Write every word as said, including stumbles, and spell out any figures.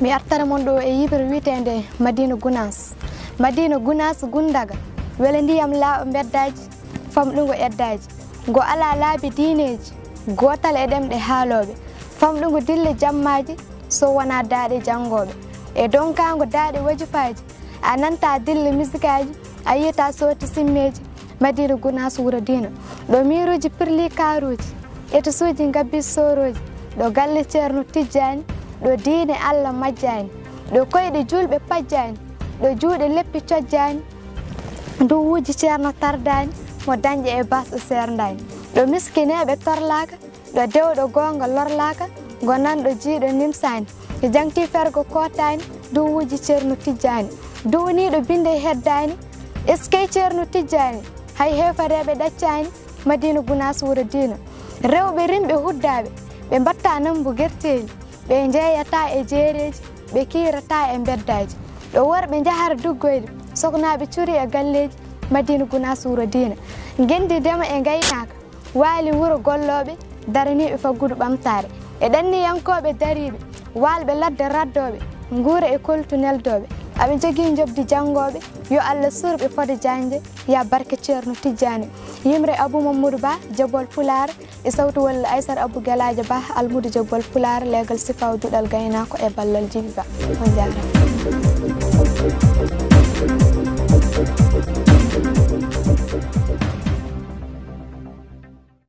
Mi artara mon ɗo e yiɓre wiyeteende Madina Gunaas. Madina Gunaas, Gundaga, wela ndiyam laaɓa mbeddaaji, famɗungo eddaaji, ngo alaa laabi diineeji, gootal e ɗemɗe haalooɓe, famɗungo dille jammaaji, so wonaa daaɗe janngooɓe, e donkaango daaɗe wajifaaji, a nanta dille misikaaji, a yiyata sooti simmeeji. Madina Gunaas, wuro diina, ɗo miiruuji pirlii kaaruuji, etisuuji ngabbii soorooji, ɗo galle Ceerno Tijjaani, ɗo diine Allah majjaani, ɗo koyɗe juulɓe pajjaani, ɗo juuɗe leppi cojjaani, duwuuji Ceerno tardaani, mo dañƴe e basɗo seerndaani, ɗo miskineeɓe torlaaka, ɗo dewɗo goonga lorlaaka, ngo nanɗo jiiɗo nimsaani, e jaŋtii fergo kootaani, duwuuji Ceerno Tijjaani, duwniiɗo binnde heddaani, eskey Ceerno Tijjaani, hay heefareeɓe ɗaccaani, Madina Gunaas, wuro diina. Rewɓe rimɓe huddaaɓe, ɓe mbaɗtaa nammbu gerteeli, ɓe njeeyataa e jeereeji, ɓe kiirataa e mbeddaaji. Ɗo worɓe njahara duggoyde, soknaaɓe curii e galleeji, Madina Gunaas, wuro diina. Ngenndi ndema e ngaynaaka, waali wuro gollooɓe, daraniiɓe faggudu ɓamtaare. E ɗanniyankooɓe dariiɓe, waalɓe ladde raddooɓe, nguura e koltu neldooɓe. Aɓe njogii njoɓdi janngooɓe, yo Allah suur ɓe fode jaañde, yaa barke Ceerno Tijjaani. Yimre Abuu Mammudu Ba, Jabol Pulaar, e sawtu walla Aysata Abuu Gelaajo Ba, Almuudo Jabol Pulaar, leegal sifaaw duɗal gaynaako e ballal Jibi Ba. On njaaraama.